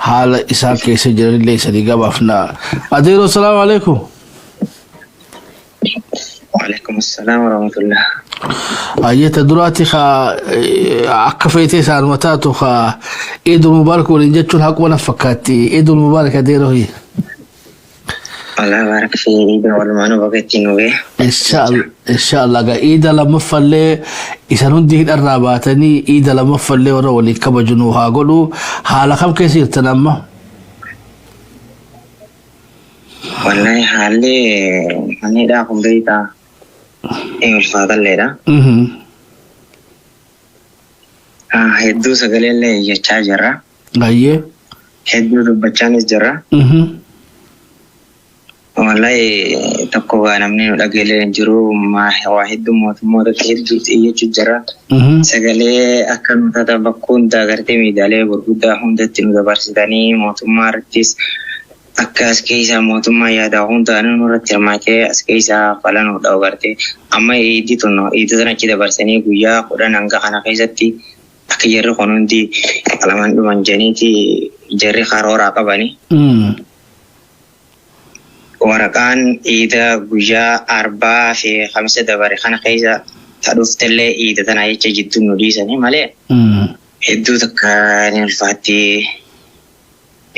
Haala isaan keessa jiranillee isanii gabaafna. Adeeroo, salaamu alaikum. Waalaikum assalam warahmatullah. Ayyata duraati ka akka feetee isaanuma taatu ka Iidul Mubaarak waliin jechuun haquma na fakkaatti. Iidul Mubaarak, adeeroo. Allah barak fi iida walumaanuu baga ittiin nu ga'e. Inshallah gaa iida lammaffallee isan hundi hidharraa baatanii iida lammaffallee warra waliin kabaju nu haa godhu. Haala kam keessa jirtan amma? Wallahi haalli manniidhaa kun beektaa ulfaatalleedha. Hedduu sagaleellee iyyachaa jirra. Hedduu dubbachaanis jirra. Wallahi tokko gaa namni nu dhageelee hin jiru, waa hedduu mootummootatti hedduutti iyyachuu jira. Sagalee akka nu taatan bakka hundaa gartee miidiyaalee gurguddaa hundatti nu dabarsitanii mootummaa irrattis akka as keessaa mootummaa yaadaa hundaan nurratti hirmaatee as keessaa fala nu dha'u gartee amma iidii tun iidii tana achi dabarsanii guyyaa 10 hanga kana keessatti akka jarri kun hundi qalaman dhuman janiiti jarri karooraa qabani. Waraqaan iida guyyaa Arbaa fi Kamisa dabare kana keessa ta dhuftellee iida tana jecha jidduu nu dhiisanii malee hedduu takka ni ulfaatti.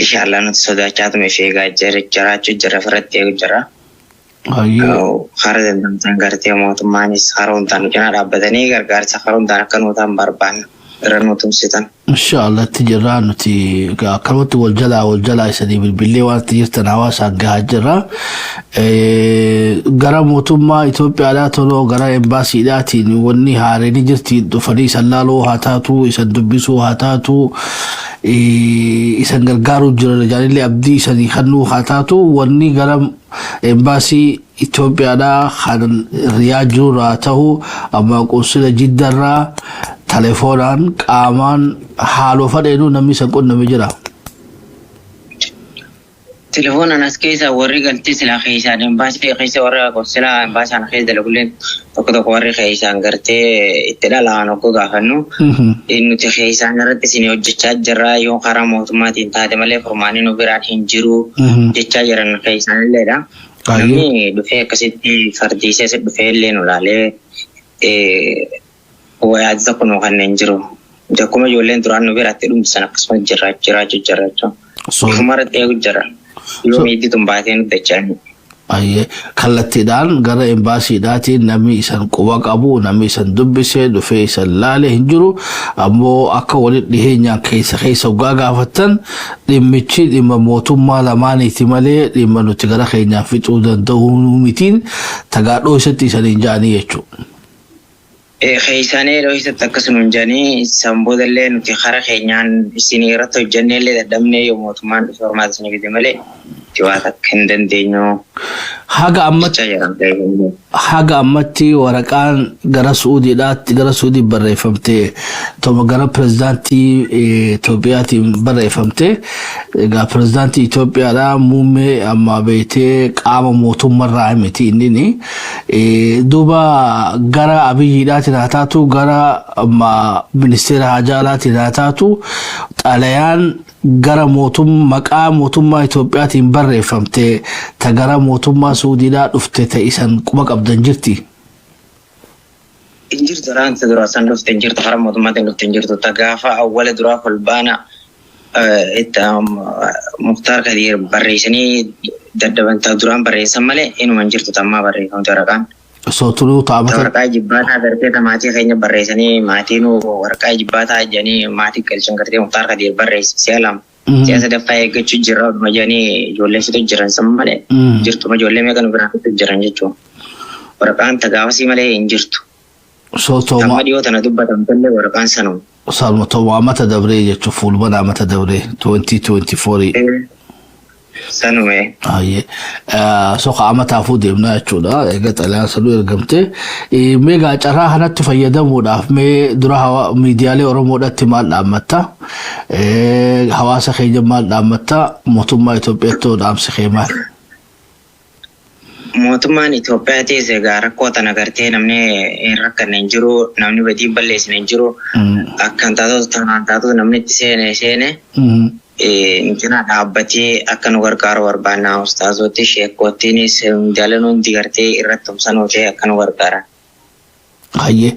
Inshallah nuti sodaachaa tume fi eegaa jiraachuu jira, ofirratti eegu jira. Karaa dandamtan gartee mootummaanis karaa hundaan nu cinaa dhaabbatanii gargaarsa karaa hundaan akka nuu ta'an barbaanna. Irra nu tumsitan. Inshallah itti jirraa, nuti akkanumatti wal jalaa wal jalaa isanii bilbillee waan itti jirtan hawaasaan gahaa jirra. Gara mootummaa Itoophiyaadhaa toloo gara embaasiidhaatiin wanni haareen jirti, dhufanii isan laaluu haa taatu, isan dubbisuu haa taatu, isan gargaaruu jiran jaalillee abdii isanii kennuu haa taatu, wanni gara embaasii Itoophiyaadhaa kan Riyaad jirurraa ta'u amma qunsila Jiddarraa telefoonaan qaamaan haaloo fadheenuu namni isan qunname jira. Telefoonaan as keessa warri galtee silaa keessaan embaasii keessa warra konsilaa embaasaan keessa dalagulleen tokko tokko warri keessaan gartee itti dhalaan oggoo gaafannu nuti keessaan irratti isin hojjechaa jirra, yoo karaa mootummaatiin taate malee furmaanni nu biraan hin jiru jechaa jiran keessaan illeedha. Namni dhufee akkasitti fardiisee si dhufee illee nu laalee yaada tokko nu kanneen jiru. Akkuma ijoolleen duraan nu biratti dhumsan akkasuma jirra jiraachuu jira jechuudha. Ifuma irratti eegu jira. Yoo miidhi tun baatee nutti dacha'anii. Ayyee, kallattiidhaan gara embaasiidhaatiin namni isan quba qabu, namni isan dubbisee dhufee isan laale hin jiru. Ammoo akka walitti dhiheenyaan keessa keessa waggaa gaafattan dhimmichi dhimma mootummaa lamaaniiti malee dhimma nuti gara keenyaan fixuu danda'uu mitiin tagaadhoo isatti isaniin ja'anii jechuudha. Keessaan yeroo isatti akkasuma hin jedhanii san boodallee nuti kara keenyaan isin irratti hojjennee illee dadhabnee yoo mootummaan dhufe hormaata isin fide malee nuti waa takka hin dandeenyu Haga ammatti jechaa jiran. Haga ammatti waraqaan gara Suudiidhaatti gara Suudii barreeffamte toma gara pirezidaantii Itoophiyaatiin barreeffamte. Egaa pirezidaantii Itoophiyaadhaa muummee amma beektee qaama mootummarraa miti inni. Duuba gara Abiyyiidhaatiin haa taatu, gara ministeera haajaalaatiin haa taatu, xalayaan gara maqaa mootummaa Itoophiyaatiin barreeffamte ta gara mootummaa Suudiidhaa dhufte ta isan quba qabdan jirti? Hin jirtu, raanta duraa san dhufte hin jirtu, karaa mootummaatiin dhufte hin jirtu. Ta gaafa awwala duraa fulbaana itti Muktaar Kadiir barreessanii daddaban ta duraan barreessan malee inuma hin jirtu tammaa barreeffamte waraqaan. Osoo turuu Ta taa'amata. Waraqaa jibbaataa gartee ta maatii keenya barreessanii maatiin waraqaa jibbaataa jedhanii maatii galchan gartee Muktaar Kadiir barreesse si'a lama. Si'a sadaffaa eeggachuu jirra oduma jedhanii ijoollee fitu jiran san malee jirtuma ijoollee meeqa nu biraa fitu jiran jechuudha. Waraqaan ta gaafasii malee hin jirtu. Osoo tooma Amma dhiyoo tana dubbatamtellee waraqaan sanuma. Salma tooma amata dabree jechuun fuulbana amata dabree 2024. Sanume. Ayyee. Soqa amataafuu deemnaa jechuudha. Egaa xalayaan sanuu ergamte. Mee gaa carraa kanatti fayyadamuudhaaf mee dura miidiyaalee Oromoodhaatti maal dhaammatta? Hawaasa keenya maal dhaammatta? Mootummaa Itoophiyaatti hoo dhaamsi kee maal? Mootummaan Itoophiyaatis egaa rakkoo tana gartee namni hin rakkanne hin jiru, namni badii balleessine hin jiru. Akkan taatu tanaan taatu namni itti seene seene. Nu cinaa dhaabbatee akka nu gargaaru barbaanna. Ustaazotti, sheekottiinis, miidiyaaleen hundi gartee irratti tumsanuu ta'e akka nu gargaaran. Hayyee,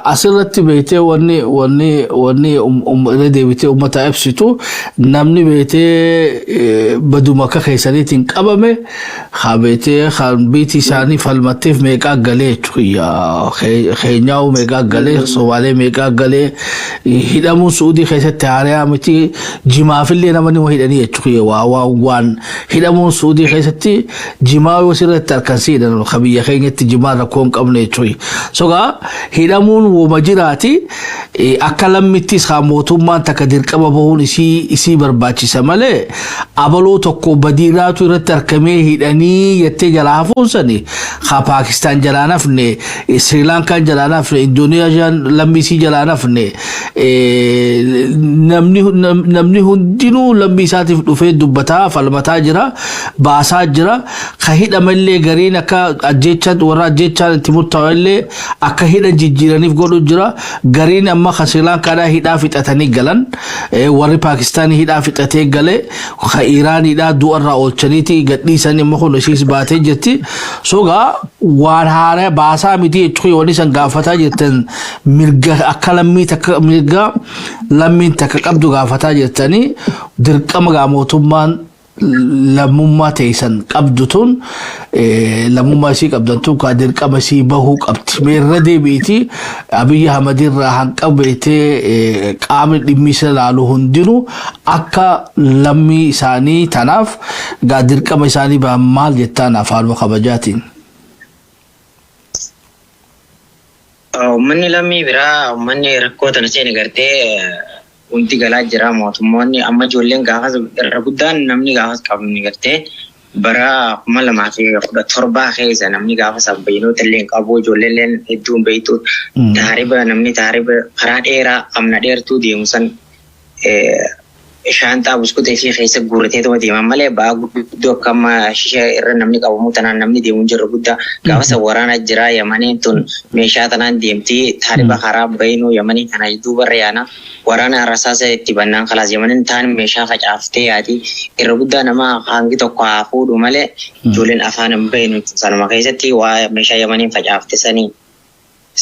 asirratti beektee wanni irra deebitee uummata ibsitu, namni beektee baduma akka keessaniitiin qabame haa beektee kan biitii isaanii falmatteef meeqaa galee jechuudha. Keenyaa meeqaa galee, Somaalee meeqaa galee. Hidhamuun Suudii keessatti haariyaa miti. Jimaafillee nama ni hidhanii jechuudha. Waa waan hidhamuun Suudii keessatti jimaa yoo sirratti harkan siidhan kan biyya keenyatti jimaa rakkoo hin qabne jechuudha. Sogaa hidhamuun woma jiraati. Akka lammittis haa mootummaan takka dirqama bahuun isii barbaachisa malee, abaloo tokko badiiraatu irratti harkamee hidhanii jettee jalaa hafuun sani haa Paakistaan jalaa nafne, Sriilankaan jalaa nafne, Indoneeziyaan lammiisii jalaa nafne. Namni hundinuu lammii isaatiif dhufee dubbataa falmataa jira, baasaa jira. Ka hidhamallee gariin akka ajjechaan warra ajjechaan itti murtaa'ellee akka hidhan jijjiiraniif godhu jira. Gariin amma ka Sriilankaadhaa hidhaa fixatanii galan, warri Paakistaanii hidhaa fixatee gale, ka Iiraaniidhaa du'arraa oolchaniiti gadhiisanii amma kun isiis baatee jirti. Sogaa waan haaraa baasaa miti jechuun wanni isan gaafataa jirtan mirga akka lammii takka, mirga lammiin takka qabdu gaafataa jirtanii. Dirqama gaa mootummaan lammummaa teessan qabdu tun, lammummaa isii qabdan tun kaa dirqama isii bahuu qabdi. Meerra deebi'iti Abiyyi Ahmad irraa hanqa beetee qaamni dhimmi isa ilaalu hundinuu akka lammii isaanii tanaaf gaa dirqama isaanii bahan maal jettaan afaanuma kabajaatiin? Uummanni lammii biraa, uummanni rakkoo tana seene gartee hundi galaa jira. Mootummoonni amma ijoolleen gaafas irra guddaan namni gaafas qabni gartee bara 2017 keessa namni gaafas abbayinoota illee hin qabu, ijoolleen illee hedduu hin beektu. Taariba namni taariba karaa dheeraa amna dheertuu deemu san shaanxaa buskutee fi keessa guurrateetuma deeman malee ba'aa guddoo akka amma shisha irra namni qabamu tanaan namni deemu hin jiru guddaa. Gaafa san waraana jira. Yamaniin tun meeshaa tanaan deemti. Taariba karaa bayinuu Yamanii kana duubarra yaana waraana rasaasa itti bannaan kalaas Yamaniin taan meeshaa facaaftee yaati. Irra guddaa nama hangi tokko haa fuudhu malee ijoolleen afaan hin bayinu. Sanuma keessatti waa meeshaa Yamaniin facaafte sanii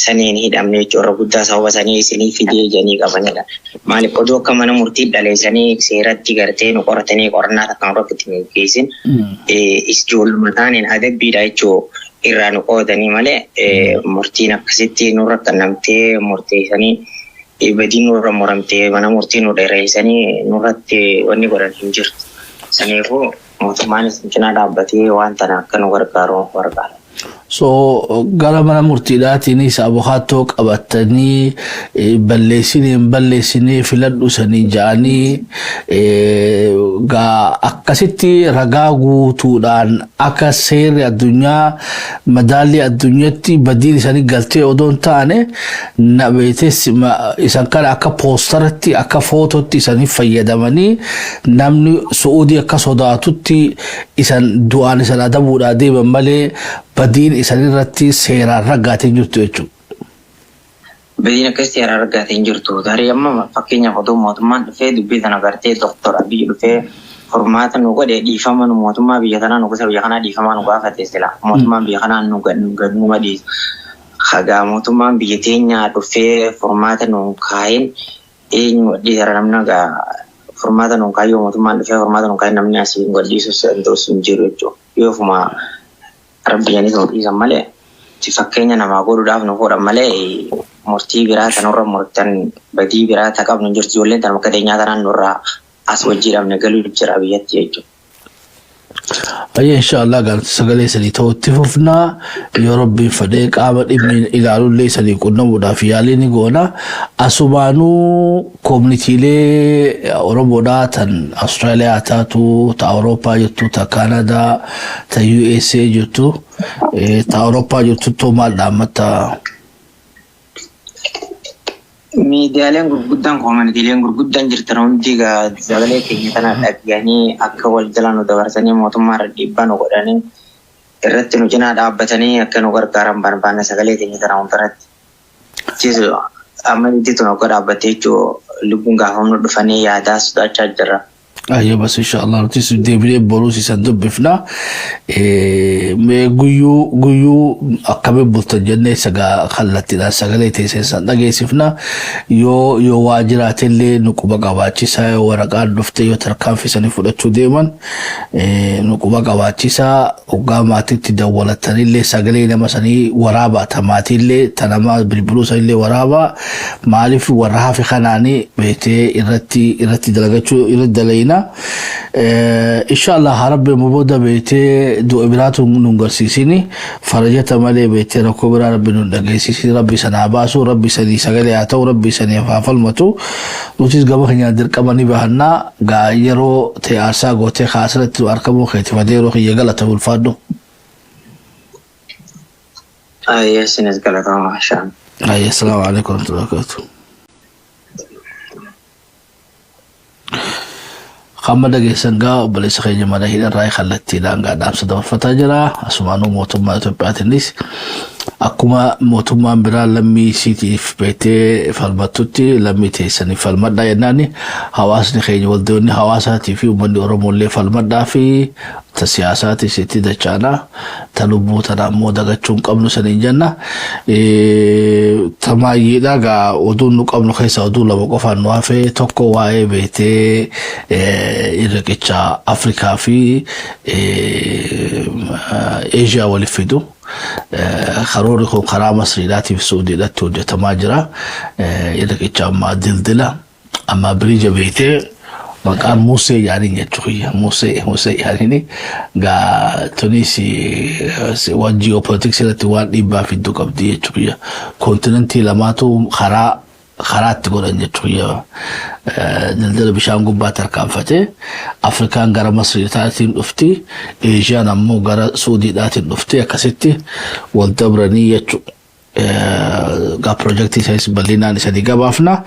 saniin hidhamne jechuudha. Irra guddaa sababa sanii isinii fidee jedhanii qabanidha. Maaliif oduu akka mana murtii dhaleessanii seeratti gartee nu qoratanii qorannaa takka nurratti itti geggeessin ijoolluma taaniin adabbiidha jechuu irraa nu qoodanii malee murtiin akkasitti nurra kennamtee murteessanii badiin nurra muramtee mana murtii nu dheereessanii nurratti wanni godhan hin jirtu. Saniifuu mootummaanis cinaa dhaabbatee waan tana akka nu gargaaru barbaada. So gara mana murtiidhaatiinis abukaattoo qabatanii balleessinee hin balleessinee filadhu sanii ja'anii gaa akkasitti ragaa guutuudhaan akka seerri addunyaa madaallii addunyaatti badiin isaanii galtee odoo hin taane na beektes isan kana akka poostaratti, akka footootti isanii fayyadamanii namni Su'uudii akka sodaatutti isan du'aan isan adabuudhaa deeman malee badiin isanirratti seeraan raggaatee jirtu jechuudha. Badiin akkasitti seeraan raggaatee hin jirtu. Tarii amma fakkeenyaaf oduu mootummaan dhufee dubbii tana gartee Doktor Abiy dhufee furmaata nu godhe, dhiifama nu mootummaa biyya tanaa nu gosa biyya kanaa dhiifama nu gaafate, sila mootummaan biyya kanaa nu numa dhiisa. Hagaa mootummaan biyya teenyaa dhufee furmaata nu kaayin eenyu gadhiisara namni? Hagaa furmaata nu kaayyoo mootummaan dhufee furmaata nu kaayin namni asii hin gadhiisus danda'us hin jiru jechuudha. Yoofuma rabbi jedhanii nu dhiisan malee fakkeenya namaa godhuudhaaf nu fuudhan malee murtii biraa tanurra murtan badii biraa ta qabnu hin jirtu. Ijoolleen tan bakka teenyaa tanaan nurraa as wajjii dhabne galuu jira biyyatti jechuudha. Ayya, inshaallah gaarti sagalee sanii ta'utti fufnaa. Yoo rabbiin fedhee qaama dhimmi ilaalullee sanii qunnamuudhaaf yaalii ni goona. Asumaanuu koominiitiilee Oromoodhaa tan Austraaliyaa taatu, ta Awurooppaa jirtu, ta Kaanadaa, ta USA jirtu, ta Awurooppaa jirtu maal dhaammatta? Miidiyaaleen gurguddaan, koominitiileen gurguddaan jirtan hundi sagalee keenya tana dhagahanii akka wal jala nu dabarsanii mootummaa irra dhiibbaa nu godhanii irratti nu cinaa dhaabbatanii akka nu gargaaran barbaanna sagalee keenya tana hundarratti. Amma itti tun akka dhaabbattee jechuun lubbuun gaafamnu dhufanii yaadaa sodaachaa jirra. Ayyo, bas, inshallah nutis deebinee boruus isan dubbifna. Mee guyyuu guyyuu akkamiin bultan jennee sagaa kallattiidhaan sagalee teessee san dhageessifna. Yoo waa jiraatellee nu quba qabaachisaa, yoo waraqaan dhufte, yoo tarkaanfii sanii fudhachuu deeman nu quba qabaachisaa. Hoggaa maatiitti dawwalatanillee sagalee nama sanii waraabaa, ta maatiillee, ta nama bilbiluu sanillee waraabaa. Maaliif warra hafe kanaanii beetee irratti dalagachuu irratti dalayna. Inshallah haa rabbi amma booda beetee du'a biraatu nun garsiisini, farajata malee beetee rakkoo biraa rabbi nun dhageessisin. Rabbi sanaa baasu, rabbi sanii sagalee haa ta'u, rabbi sanii haa falmatu. Nutis gama keenyaan dirqama ni bahannaa. Gaa yeroo ta'e aarsaa gootee kaasirratti nu argamuu keetiif adeeroo kiyya galata, ulfaadhu. Ayyee, isinis galatoomaa, inshallah. Ayya, assalaamu alaikum warahmatullahi wabarakatuh. Hamma dhageessan gaa obboleessa keenya mana hidharraa kallattiidhaan gaa dhaamsa dabarfataa jira. Asumaanuu mootummaa Itoophiyaatiinis akkuma mootummaan biraa lammii isiitiif beektee falmattutti lammii teessaniif falmadhaa jennaani, hawaasni keenya, waldoonni hawaasaatii fi uummanni Oromoo illee falmadhaa fi ta siyaasaatis itti dachaana, ta lubbuu tana ammoo dagachuu hin qabnu saniin jenna. Tamaayyiidha gaa oduun nu qabnu keessa oduu lama qofaan nu hafe. Tokko waa'ee beektee riqicha Afrikaa fi Eeshiyaa waliif fidu. Karoorri kun karaa Masriidhaatii fi Suudiidhaatti hojjetamaa jira. Riqicha ammaa dildila amma bridge beektee maqaan Musee yaaniin jechuu kiyya. Musee yaaniin gaa tunis waan geopolitics irratti waan dhiibbaa fidduu qabdi jechuu kiyya. Kontinentii lamaatu karaa karaatti godhan jechuu kiyya. Daldala bishaan gubbaa tarkaanfatee Afrikaan gara Masriidhaatiin dhufti, Eeshiyaan ammoo gara Suudiidhaatiin dhufti, akkasitti wal dabranii jechuudha. Gaa pirojektii isanis bal'inaan isanii gabaafna.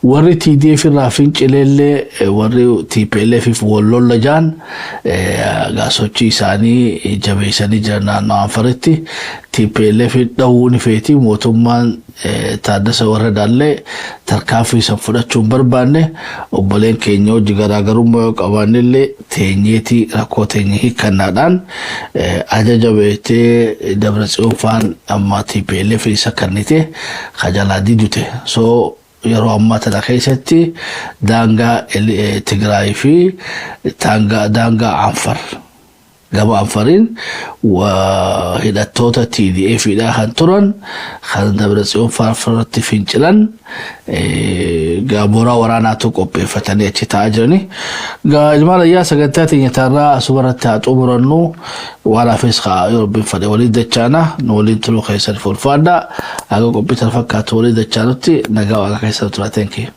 Warri TDF irraa fincileellee warri TPLF fi wal lolla jaan gaa sochii isaanii jabeessanii jiran naannoo Anfaritti. TPLF dhawuu ni feeti mootummaan Taaddasa Warradaallee tarkaanfii san fudhachuu hin barbaanne. Obboleen keenya hojii garaagarummaa yoo qabaannellee teenyeetii rakkoo teenya hiikkannaadhaan ajaja beektee Dabratsiyoon faan amma TPLF isa kennite kajalaa didute. So yeroo ammaa tana keessatti daangaa Tigraay fi daangaa Anfar gama Anfariin hidhattoota TDF dha kan turan, kan Dabratsiyoon faarfarratti fincilan mooraa waraanaatu qopheeffatanii achi taa'aa jirani. Gaa ilmaan ayyaa, sagantaa teenya taarraa asuma irratti haa xumurannu. Waan hafes haa yoo rabbiin fedhe waliin dachaana. Nu waliin turuu keessan fulfaadha. Haga qophii tana fakkaatu waliin dachaanutti nagaa waaqa keessa tura. Thank you.